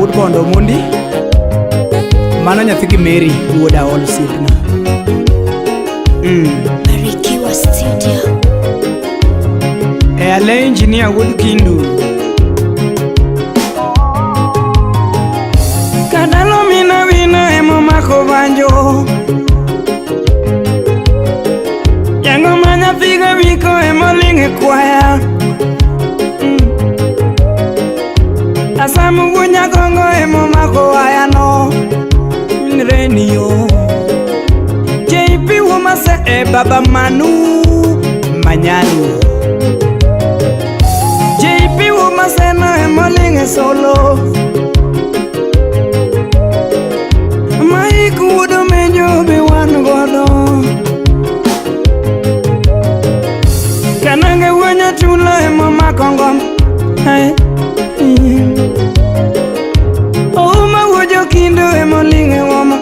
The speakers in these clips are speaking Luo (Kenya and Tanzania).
Wuod Bondo Omondi. Mano nyathi gi Mary wuod Aol osiepna. Barikiwa Studio. E ale engineer wuod Kindu. Kadalo mina wino emomako banjo. Yango ma nyathigo biko emoling' e kwaya. Asamu wuo nyagongo emomako wayano. Renio. JP Womase e Baba Manu Manyanu. JP Womase no emoling' e solo. Mike wuod Omenjo be wan godo. Kanange wuo Nyatulo emomako ngom. Ai. Ouma wuo Jokindo emoling' e woma.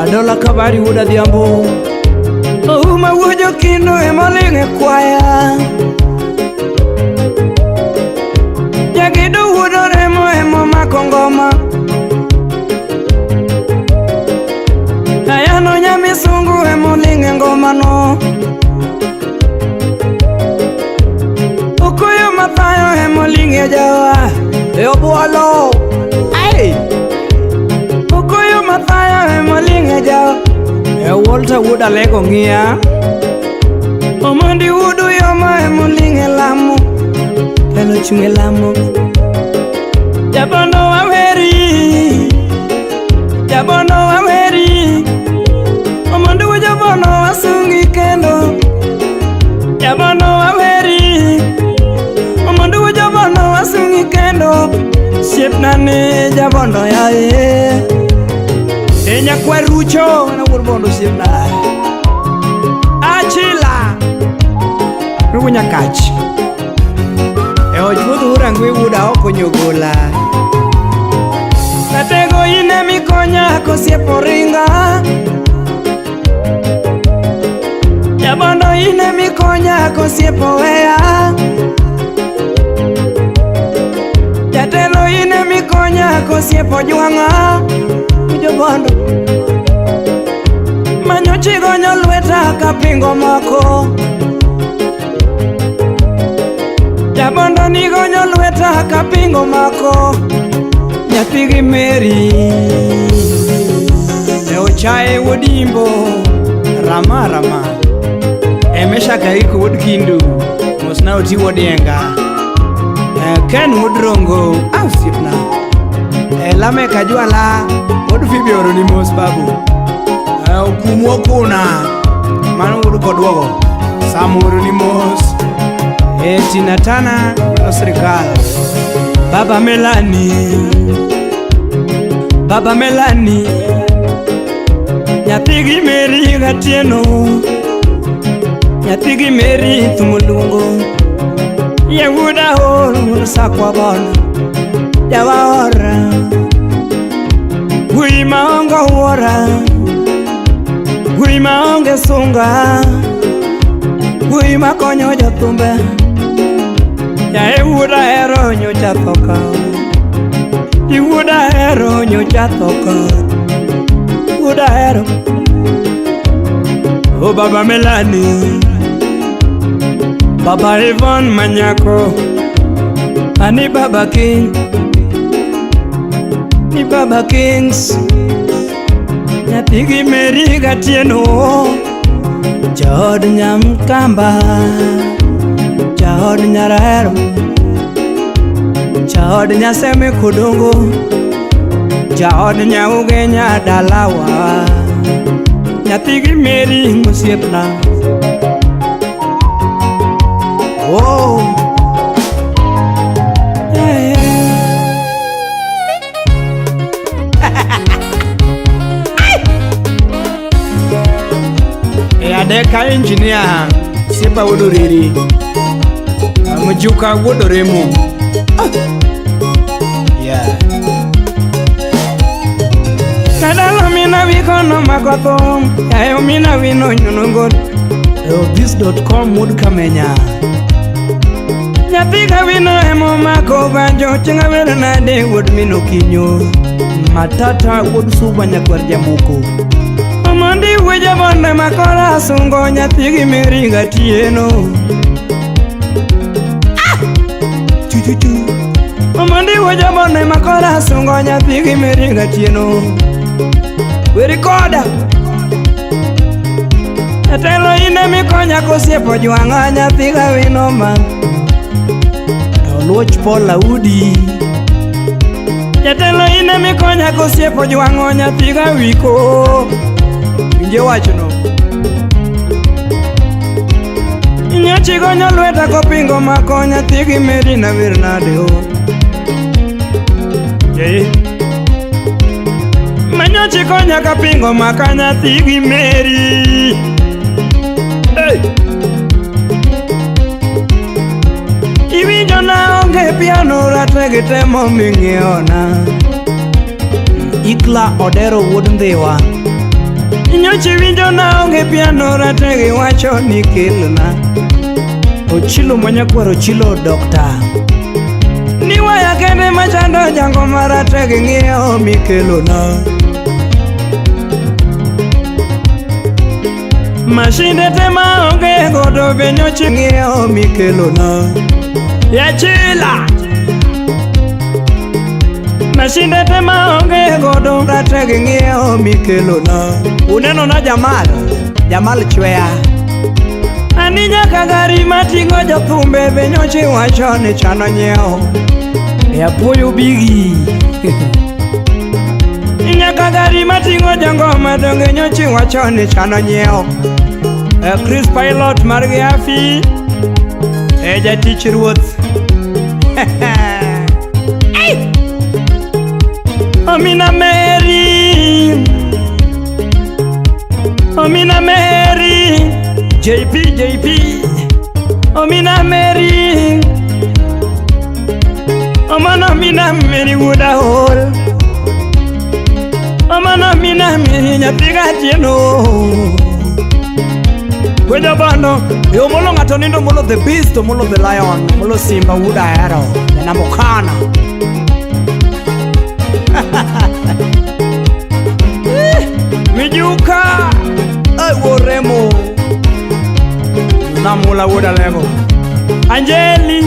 Adola Kabari wuod Adhiambo. Ouma wuo Jokindo emoling' e kwaya. Jagedo wuod Oremo emomako ngoma. Ayano nyamisungu emoling' e ngomano. Okuyo Mathayo emoling' e jawa. E obwolo. Ai! Okuyo Mathayo emoling' e jawa. E Walter wuod Alego ng'iya. Omondi wuod Uyoma emoling' e lamo. Telo chung' e lamo. Jabondo waweri. Jabondo waweri. Omondi wuod Jabondo wasungi kendo. Jabondo waweri. Omondi wuod Jabondo wasungi kendo. Siepna ni Jabondo yaye. E nyakwar Rucho na wuod Bondo osiepna. Achila. Rugo Nyakach. E och wuod Urangwe wuod Aoko Nyogola. Natego ine mikonya kosiepo ringa. Jabondo ine mikonya kosiepo weya. Jatelo ine mikonya kosiepo jwang'a. Jobondo. Manyochi gonyo lweta kapingo mako. Jabondo ni gonyo lweta kapingo mako. Nyathi gi Mary. E ochaye wuod Imbo. Rama rama. E Meshack Aiko wuod Kindu. Mosna oti wuod Yenga. E Ken wuod Rongo. Ah, osiepna. E Lamek Ajwala wuod Fibi oroni mos babu. E Okumu Okuna. Mano wuod Kodwogo. Sam oroni mos. E Tina Tana mano sirikal. Baba Melani. Baba Melani. Nyathi gi Mary Gatieno. Nyathi gi Mary Thumuluongo. Yawuoda ol wuon Sakwa Bondo. Jawa ora. Wuoyi maonge wuora. Wuoyi maonge sunga. Wuoyi makonyo jothumbe. Yaye wuoda hero nyocha thoka. Iwuoda hero nyocha thoka. Wuoda hero. O baba Melani. Baba Ivan Manyako. Ani Baba King. Ni Baba Kings. Nyathi gi Mary Gatieno. Jaod Nyamkamba. Jaod Nyarahero. Jaod Nyaseme Kodongo. Jaod Nyaugenya dalawa. Nyathi gi Mary osiepna. Oh. Yeah. E adeka engineer Siepa wuod Oriri. Mjuka wuod Oremo. Ah. Yeah. Kadalo mina wikono mako thum, yayo mina wino nyono ngol. E this.com wuod Kamenya. Nyathi gawino emomako banjo chieng' awero nade wuod min Okinyo. Matata wuod Suba nyakwar Jamoko. Omondi wuoja bonde makora sungo nyathi gi Mary Gatieno. Chu chu chu. Omondi wuoja bonde makora sungo nyathi gi Mary Gatieno. Weri koda. Jatelo in emikonya kosiepo jwang'a nyathi gawino ma. To luoch Paul Audi. Jatelo in emikonya kosiepo jwang'o nyathi gawiko. Winje wachno. Nyochi gonyo lweta kopingo mako nyathi gi Mary na wer nade o. Yeah. Manyochi konya kapingo maka nyathi gi Mary. Hey. Iwinjo na onge piano rategi temo ming'iona. Ikla Odero wuod Ndhiwa. Nyochi winjo na onge piano rategi wacho ni kelna. Ochilo manyakwar Ochilo dokta. Ni waya kende machando jango marategi ng'iewo mikelona. Mashinde te maonge godo be nyochi ng'iewo mikelona. Yachila! Mashinde te maonge godo rategi ng'iewo mikelona. Uneno na Jamal, Jamal Chweya. Ani nyaka gari mating'o jothumbe be nyochi wacho ni chano nyiewo. E apuoyo bigi. Nyaka gari mating'o jangoma donge nyochi wacho ni chano nyiewo. E Chris Pilot mar gi Afi. E jatich ruoth. Ai! Amina Mary. Amina Mary. JP JP. Amina Mary. Amana mina Mary wuoda hol. Amana mina Mary nyathi gatieno. Wejo bando, e omolo ng'ato nindo omolo the beast, omolo the lion, omolo simba wuod ahero, janamokana. Mijuka, ai woremo. Namula wuod alego. Anjeli.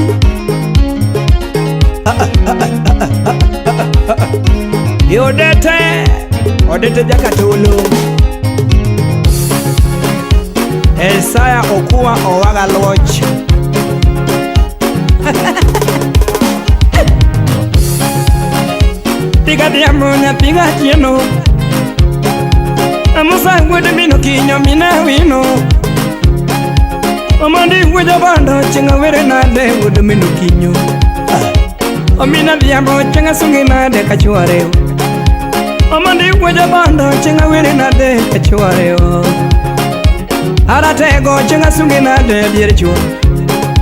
Odete, Odete jakatolo. Esaya Okua owaga loch. Tiga diambo nyathi gatieno. Amusa wuod min Okinyo mina wino. Omondi wuod Obando chieng' awere nade wuod min Okinyo. Omina dhiambo chieng' asungi nade kachuore. Omondi wuod Obando chieng' awere nade kachuore. Aratego chieng' asungi nade dier chuo.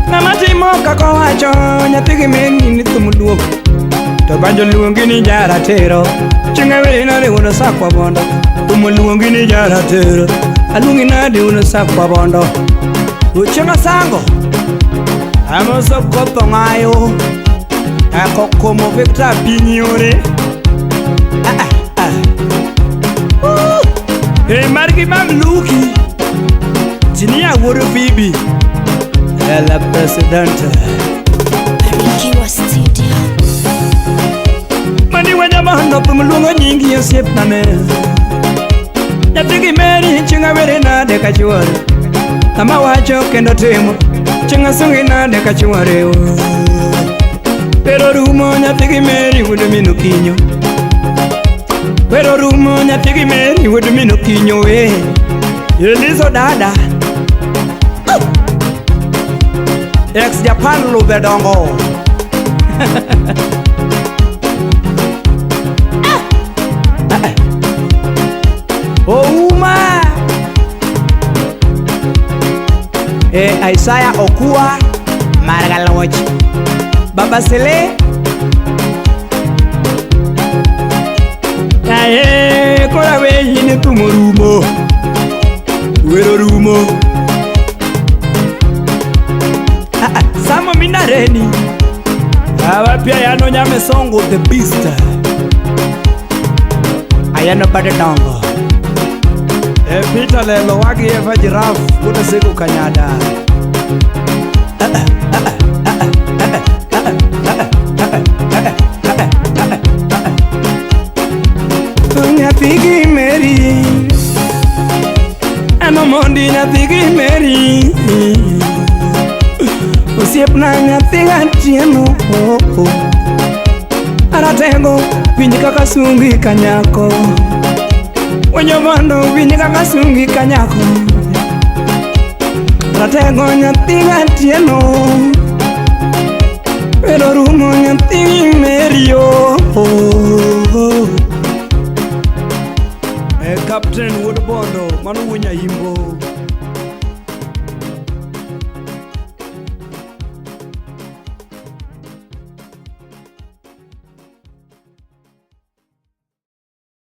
Ng'ama timo kaka owacho nyathi gi meni ni thum duogo. To banjo luongi ni jaratero. Chieng' awere nade wuod Osakwa Bondo. Thum luongi ni jaratero. Aluongi nade wuod Osakwa Bondo. Chieng' asango. Amoso koth ong'ayo. Ako komo Victor Pinyore. E margi mamluki. Jinia wuod Bibi. El Presidente. Barikiwa Studio. Mani wenya mondo thum luongo nyingi osiepna ne. Nyathi gi Mary chieng' awere nade kachuore. Ng'ama wacho kendo timo chieng' asungi nade kachuore. Pero rumo nyathi gi Mary wuod min Okinyo. Pero rumo nyathi gi Mary wuod min Okinyo we. Elizo dada. Ex Japan ludhe dongo. Ouma. E Isaiah Okua Margaloch. Baba Sele. Ae kora we hine tumorumo. Wero rumo. Samo minareni. Awa pia yano nyame songo the beast. Ayano bade dongo. E Peter lelo wagi eva giraffe wuod Sego Kanyada. Nyathigi Mary Ano mondi nyathigi Mary Osiepna nyathi Atieno oh, oh. Aratego winj kaka sungi kanyako Winjo mondo winj kaka sungi kanyako Ratego nyathi Atieno Pero rumo nyathi Mary oh, oh, oh. E Captain Wuod Bondo mano wuo Nyaimbo.